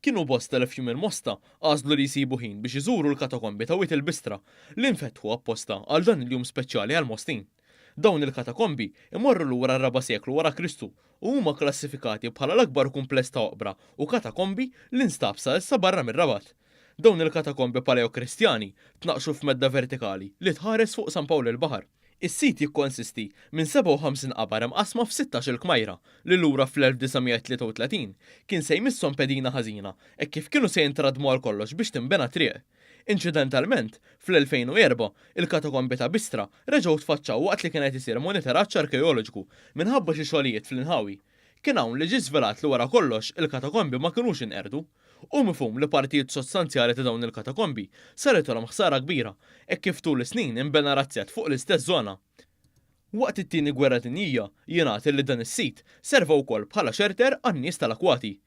Kienu bosta li f'Jum il-Mosta għażlu li jsibu ħin biex iżuru l-katakombi ta' Wied il-Bistra li nfetħu apposta għal dan il-jum speċjali għall-Mostin. Dawn il-katakombi imorru lura r-raba' seklu wara Kristu u huma kklassifikati bħala l-akbar kumpless ta' oqbra u katakombi li nstab sa issa barra mir-Rabat. Dawn il-katakombi Paleokristjani tnaqqxu f'medda vertikali li tħares fuq San Pawl il-Baħar. Is-sit jikkonsisti minn 57 qabar imqassma f'sittax-il kmajra li lura fl-1933 kien se jmisshom pedina ħażina hekk kif kienu se jintradmu għal kollox biex tinbena triq. Inċidentalment, fl-2004, il-katakombi ta' Bistra reġgħu tfaċċaw waqt li kien qed isir monitoraġġ arkeoloġiku minħabba xi xogħlijiet fl-inħawi. Kien hawn li ġie żvelat li wara kollox il-katakombi ma kinux inqerdu. Hu mifhum li partijiet sostanzjali ta' dawn il-katakombi saritilhom ħsara kbira hekk kif tul is-snin inbena razzett fuq l-istess żona. Waqt it-Tieni Gwerra Dinjija jingħad li dan is-sit serva wkoll bħala xelter għan-nies tal-akkwati.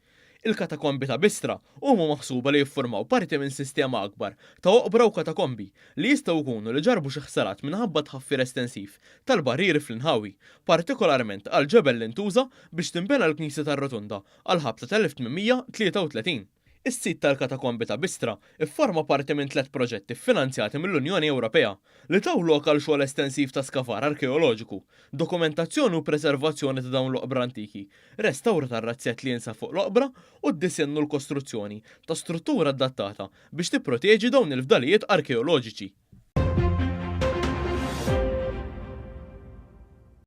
Il-katakombi ta' Bistra huma maħsuba li jiffurmaw parti minn sistema akbar ta' oqbra u katakombi li jistgħu jkunu li ġarrbu xi ħsarat minħabba t-tħaffir estensiv tal-barrieri fl-inħawi, partikolarment għall-ġebel li ntuża biex tinbena l-Knisja tar-Rotunda għall-ħabta tal-1833. Is-sit tal-Katakombi ta' Bistra fforma parti minn tlett proġetti ffinanzjati mill-Unjoni Ewropea, li taw lok għal xogħol estensiv ta' skavar arkeoloġiku, dokumentazzjoni u preservazzjoni ta' dawn l-oqbra antiki, restawr tar-razzett li jinsab fuq l-oqbra u d-disinn u l-kostruzzjoni ta' struttura adattata biex tipproteġi dawn il-fdalijiet arkeoloġiċi.